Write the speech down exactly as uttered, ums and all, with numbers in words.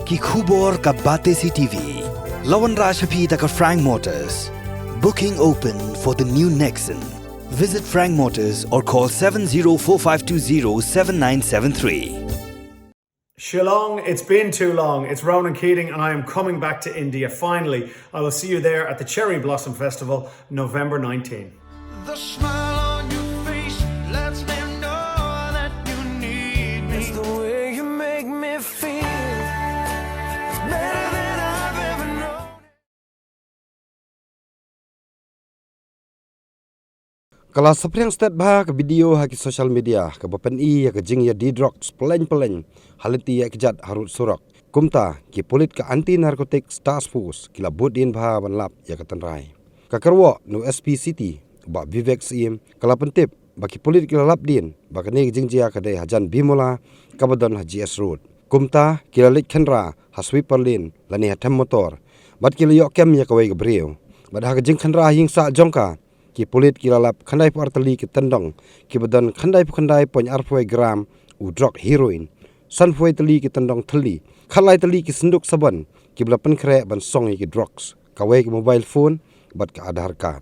Ki khubor ka Batesi T V. La wanrah sha phi da ka Frank Motors. Booking open for the new Nexon. Visit Frank Motors or call seven zero four five two zero seven nine seven three. Shillong, it's been too long. It's Ronan Keating, and I am coming back to India finally. I will see you there at the Cherry Blossom Festival, November nineteenth. The smile on your face lets me know that you need me. It's the way you make me feel. It's better than I've ever known. Ka la saphriang stet bha ka video ha ki social media kaba pyni ïa ka jingïadie drugs pyllein pyllein ha lynti ïa ki jait harud surok. Kumta, ki pulit ka Anti Narcotics Task Force ki la bud dien bha ban lap ïa ka tynrai. Ka kyrwoh na u S P City, u Bah Vivek Syiem, ka la pyntip ba ki pulit ki la lap dien ba kane ka jingjia ka dei hajan Bimula kaba don ha G S Road. Kumta, ki la leit khynra ha sweeper lane, lane ha them motor, bad ki la ïoh kem ïa kawei ka briew. Bad ha ka jingkhynra ha ïing sah jong ka, ki pulit ki la lap khyndai phew ar tylli ki tyndong kiba don khyndai phew khyndai point ar phew gram u drok heroin, san phew tylli ki tyndong thylli, khatlai tylli ki synduk sabon kiba la pynkhreh ban song ïa ki drugs, kawei ka mobile phone bad ka Aadhaar card.